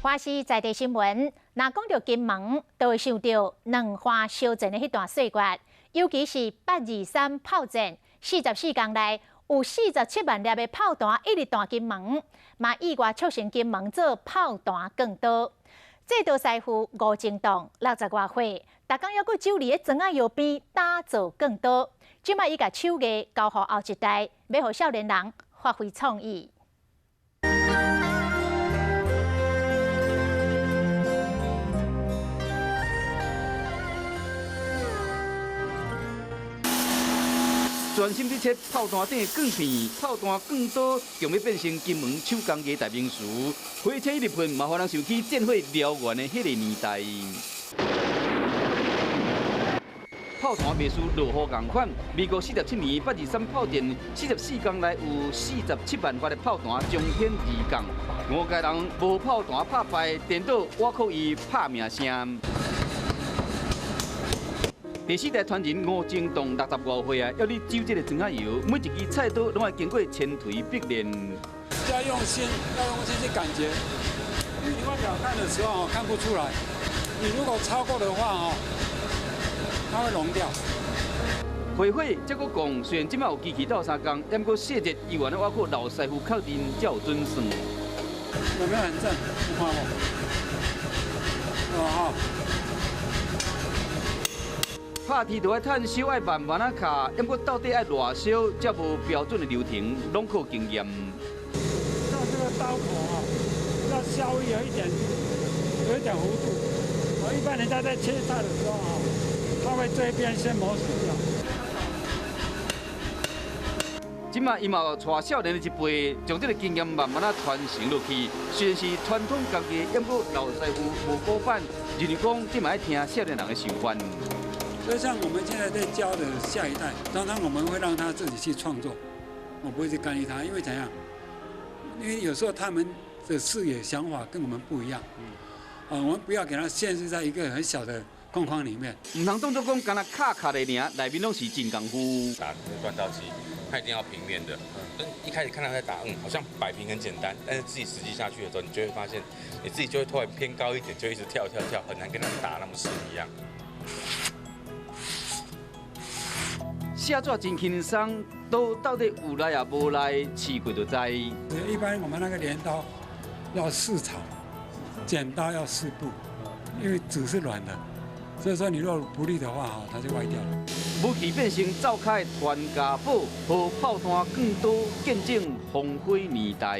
華視在地新聞，若講著金門，就會想著兩岸相戰的彼段歲月，尤其是八二三炮戰，44工內有47萬粒的炮彈一直彈金門，嘛意外促成金門做炮彈鋼都。製刀師傅吳正棟60外歲，逐工猶閣手佇咧磚仔窯邊打造鋼刀，這擺伊共手藝交予後一代，欲予少年人發揮創意。專心佇切炮彈頂的鋼片，炮彈鋼刀，強欲變成金門手工藝代名詞。火車一入去，嘛予人想起戰火燎原的彼个年代。炮彈袂輸落雨仝款。民國47年八二三炮戰，44工內有47萬發的炮彈從天而降。吳家人無炮彈拍敗，顛倒倚靠伊拍命聲。第四代傳人吳正棟65歲啊，猶佇手這个磚仔窯，每一支菜刀攏愛經過千錘百煉。要用心，要用心去感覺，因為你外表看的時候看不出來，你如果超過的話哦，它會融掉。開火才閣講，雖然這擺有機器鬥相共，毋過細節猶原愛倚靠老師傅確認才有準算。有沒有很正？有看無？哦吼。拍鐵就愛趁燒，愛慢慢仔敲，毋過到底愛偌燒才無標準的流程，攏靠經驗。那這個刀口啊，要稍微有一點，有一點弧度。我一般人家在切菜的時候啊，他會這邊先磨損掉。這擺伊嘛有帶少年的一輩，將這個經驗慢慢仔傳承落去。雖然是傳統工藝，毋過老師傅無古板，就是講這嘛愛聽少年人的想法。所以像我們現在在教的下一代，常常我們會讓他自己去創作，我不會去干預他，因為怎樣？因為有時候他們的視野想法跟我們不一樣，啊，我們不要給他限制在一個很小的框框裡面。毋通當作講干焦敲敲的爾，內面攏是真功夫。打鍛刀機，它一定要平面的。但一開始看他在打，好像擺平很簡單，但是自己實際下去的時候，你就會發現，你自己就會突然偏高一點，就一直跳跳跳，很難跟他們打那麼實一樣。寫紙真輕鬆，刀到底有力也無力，試過就知。一般我們那個鐮刀要四槽，剪刀要四步，因為紙是軟的，所以說你若不利的話，哈，它就歪掉了。武器變成灶跤的傳家寶，和炮彈鋼刀見證烽火年代。